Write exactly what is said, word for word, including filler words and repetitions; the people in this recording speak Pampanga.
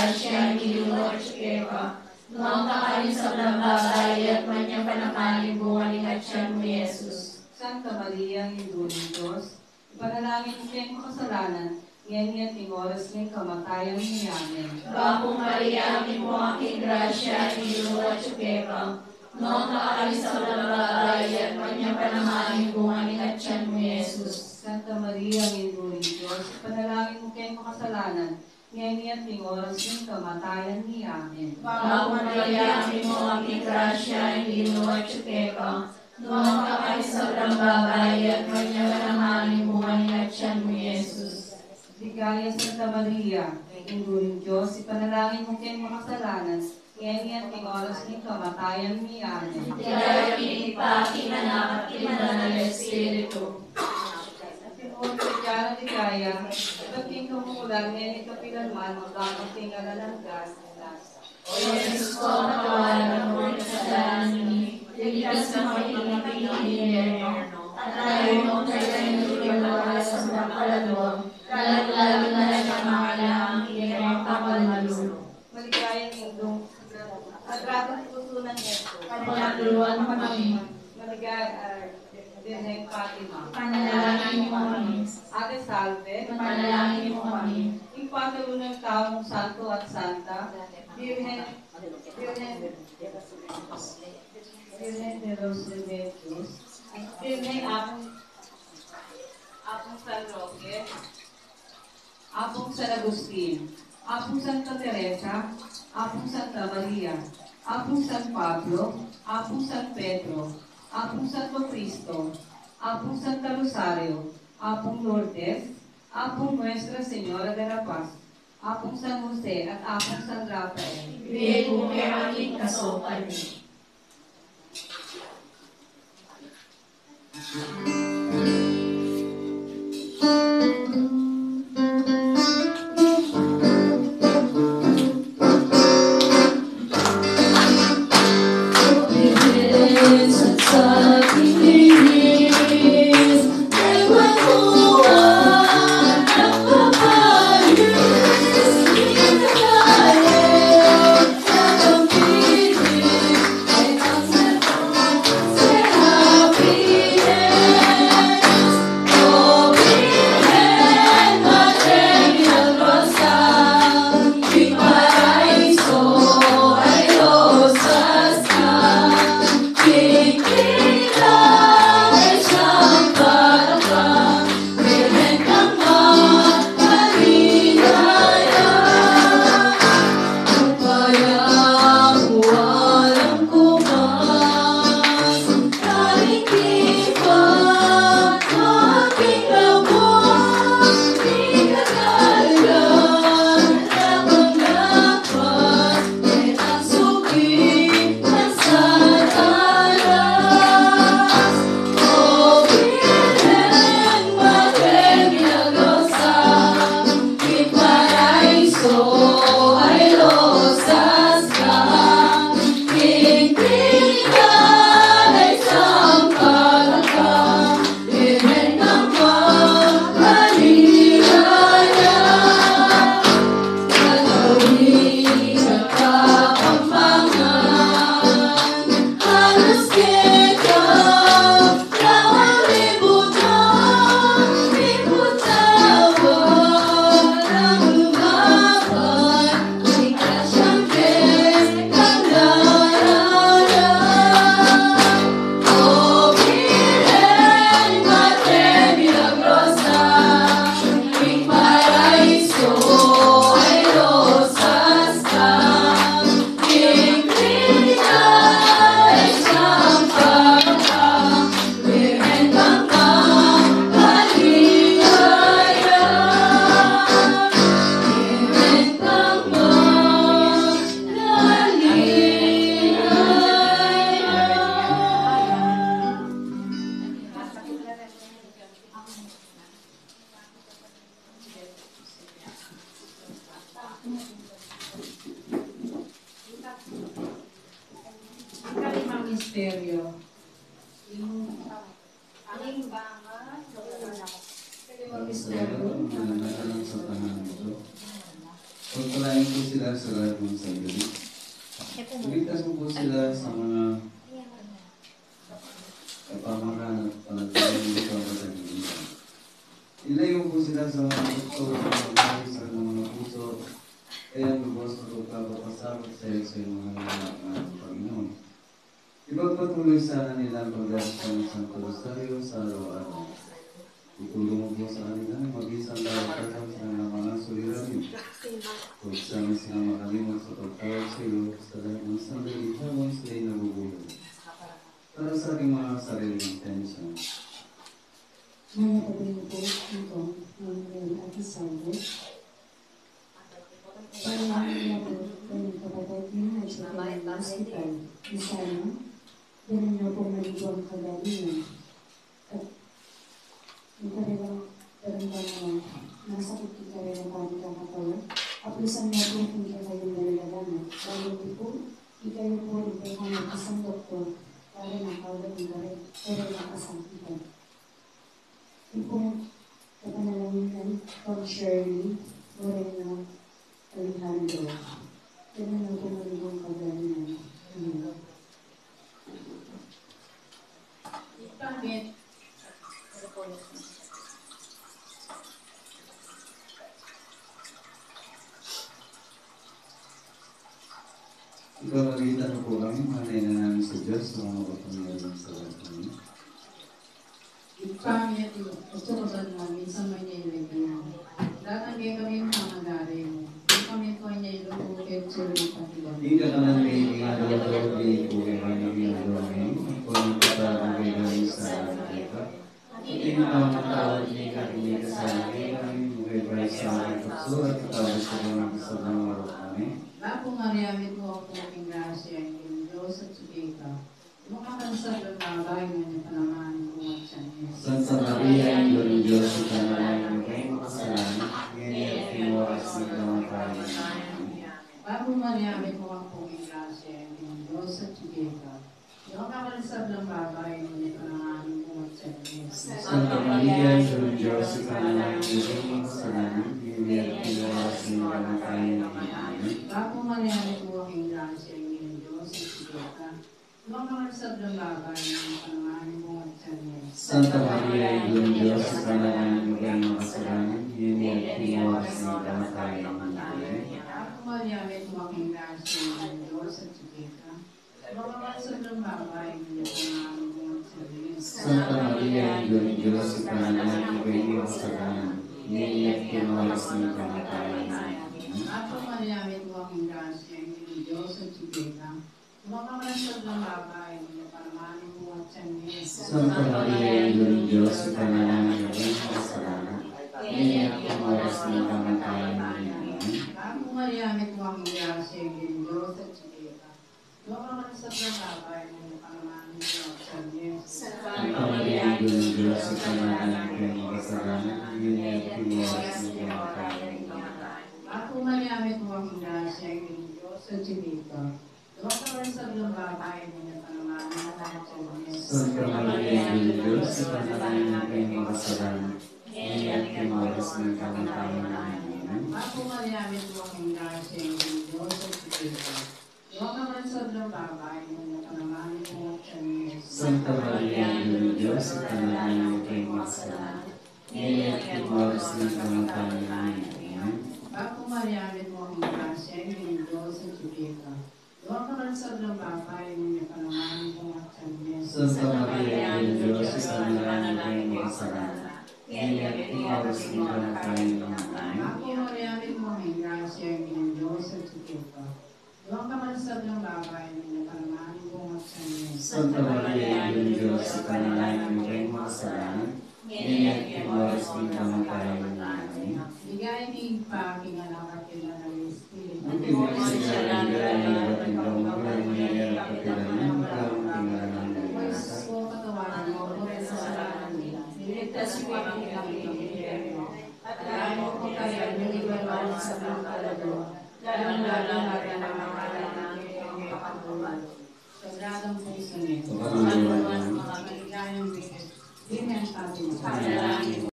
grasya, ing Ginung Dios atyu keka. Nuan ka karing sablang babai, at nuan ya pa naman ing bunga ning atyan mu, i Jesus. Santa Maria, Indu ning Dios, ipanalangin mu keng makasalanan, ngeni at king oras ning kamatayan mi. Amen. Bapu Maria, mitmu ka king grasya, ing Ginung Dios atyu keka. Nuan ka karing sablang babai, at nuan ya pa naman ing bunga ning atyan mu, i Jesus. Santa Maria, Indu ning Dios, ipanalangin mu keng makasalanan, ngeni at king oras ning kamatayan mi. Amen. Bapu Maria, mitmu ka king grasya, ing Ginung Dios atyu keka. Nuan ka karing sablang babai, at nuan ya pa naman ing bunga ning atyan mu, i Jesus. Ligaya Santa Maria, Indu ning Dios, ipanalangin mu keng makasalanan, ngeni at king oras ning kamatayan mi. Amen. Ligaya king Ibpa, king Anak, at king Banal a Espiritu. At king oras at king ligaya, ibat king kamumulan, ngeni at kapilan man, mangga man king alang angga. O Jesus ko, patawaran mu ring kasalanan mi, iligtas mu kami king api ning impyerno, at iyabe mu king lagyu ing sablang kaladua, lalung-lalu na ring mangailangan king kekang pamamanulu. Maligayang Indu, Sagradong Puso ng Yesus, panalangin mu kami. Maligaya, ah, Birhen Fatima, panalangin mu kami. Ave Salve, panalangin mu kami. Ing Panginoon, taong santo at santa, Birhen, Birhen, Birhen de los Remedios, Birhen Apong, Apong San Roque, Apong San Agustin, Apong Santa Teresa, Apong Santa Maria, Apong San Pablo, Apong San Pedro, Apong Santo Cristo, Apong Santa Rosario, Apong Lourdes, Apong Nuestra Señora de la Paz, Apong San Jose, at Apong San Rafael. Ibie mu kekami ing kasaupan mi. Ikalimang misteryo. Ing, ing bangat. Ikalimang misteryo. Iligtas mo po sila sa lahat ng sandali. Iligtas mo po sila sa mga kapamakan at panagpapalibot sa katangian. Ilayo mo po sila sa mga tukso at mga umalis at ng mga puso, kaya ang lubos na pagpapasakit sa iyo sa iyong mga anak na Panginoon. Ipagpatuloy sana nila ang pagdarasal ng Santo Rosario sa araw-araw. Itulong mo po sa kanila, maging sandal at tatag sa kanilang mga suliranin. Huwag sana silang makalimot sa pagtawag sa iyo sa lahat ng sandali habang sila'y nabubuhay. Para sa ating mga sariling intensyon. Maya pa din po ito ng Mary at Salvo. Para naman niya po kanyang kapatid na nasa kanyang hospital. Isa na, ganun niya po maligo ang kagalingan. At yung kanilang daramdaman na masakit yung kanilang balik ang katawan. Aplusan niya po kung siya kayong nalalaman. Lalo po, ikayo po yung kailangan ng isang doktor para ng kagalingan, para ng kasakitan. Ipong kapanalangin kang Shirley Moreno Alejandro. Kanya na po maligong kagalingan. Amen. Ipangit. Ipamalitan na po kami, mga nainanami sa Diyos, sa mga kapangyarihan sa lahat ng Ibpa mi atsu ka banua, misamban ya ing lagyu mu. Datang kekami ing pamagari mu. Ibie mu kekami ing lugud kekami, ing kakanan mi king araw-araw, ibie mu kekami king araw-araw, at ampon ing kapatad mi kekami misamban keka. Anti ing pamamatawad mi king mikasala kekami, e mu ke paisaul king tuksu, at ikabus mu kami king sablang marok. Amen. Bapu Maria, mitmu ka pu king grasya, ing Ginu Dios atsu keka. Nuan ka karing sablang babai, nuan ya pa naman ing bunga ning tiyan mu, Jesus. Santa Maria, Indu ning Dios, ipanalangin mu kaming makasalanan, ngeni at king oras ning kamatayan mi. Amen. Bapu Maria, mitmu ka pu king grasya, ing Ginu Dios atsu keka. Nuan ka karing sablang babai, nuan ya pa naman ing bunga ning tiyan mu, Jesus. Santa Maria, Indu ning Dios, ipanalangin mu kaming makasalanan, ngeni at king oras ning kamatayan mi. Amen. Bapu Maria, mitmu ka king grasya, ing Ginu Dios atsu keka. Nuan ka karing sablang babai, nuan ya pa naman ing bunga ning tiyan mu, Jesus. Santa Maria, Indu ning Dios, ipanalangin mu kaming makasalanan, ngeni at king oras ning kamatayan mi. Amen. Bapu Maria, mitmu ka king grasya, ing Ginu Dios atsu keka. Nuan ka karing sablang babai, nuan ya pa naman ing bunga ning tiyan mu, Jesus. Santa Maria, Indu ning Dios, ipanalangin mu kaming makasalanan, ngeni at king oras ning kamatayan mi. Amen. Bapu Maria, mitmu ka king grasya, ing Ginu ning Dios atsu keka. Nuan ka karing sablang babai, nuan ya pa naman ing bunga ning tiyan mu, Jesus. Santa Maria, Indu ning Dios, ipanalangin mu kaming makasalanan, ngeni at king oras ning kamatayan mi. Amen. Bapu Maria, mitmu ka king grasya, ing Ginu ning Dios atsu keka. Nuan ka karing sablang babai, nuan ya pa naman ing bunga ning tiyan mu, Jesus. Santa Maria, Indu ning Dios, ipanalangin mu kaming makasalanan, ngeni at king oras ning kamatayan mi. Amen. Bapu Maria, mitmu ka king grasya, ing Ginu ning Dios atsu keka. Nuan ka karing sablang babai, nuan ya pa naman ing bunga ning tiyan mu, Jesus. Santa Maria, Indu ning Dios, ipanalangin mu kaming makasalanan, ngeni at king oras ning kamatayan mi. Amen. Bapu Maria, mitmu ka king grasya, ing Ginu ning Dios atsu keka. Nuan ka karing sablang babai, nuan ya pa naman ing bunga ning tiyan mu, Jesus. Santa Maria, Indu ning Dios, ipanalangin mu kaming makasalanan, ngeni at king oras ning kamatayan mi. Amen. Bapu Maria, mitmu ka king grasya, ing Ginu ning Dios atsu keka. Nuan ka karing sablang babai, nuan ya pa naman ing bunga ning tiyan mu, Jesus. Santa Maria, Indu ning Dios, ipanalangin mu kaming makasalanan, ngeni at king oras ning kamatayan mi. Amen. Bapu Maria, mitmu ka king grasya, ing Ginu ning Dios atsu keka. Nuan ka karing sablang babai, nuan ya pa naman ing bunga ning tiyan mu, Jesus. Santa Maria, Indu ning Dios, ipanalangin mu kaming makasalanan, ngeni at king oras ning kamatayan mi. Amen. Ligaya king Ibpa, king Anak, at king Banal a Espiritu. Antimo ing ligaya ning Ibpa, king kamumulan, ngeni at kapilan man, mangga man king alang angga. O Jesus ko, patawaran mu kami king kasalanan mi, iligtas mu kami king api ning impyerno, at iyabe mu king banua ning sablang kaladua, lalung-lalu na ring mangailangan king kekang pakabunga. Sagradang Puso ni Jesus, maligayang Birhen, Birhen Fatima.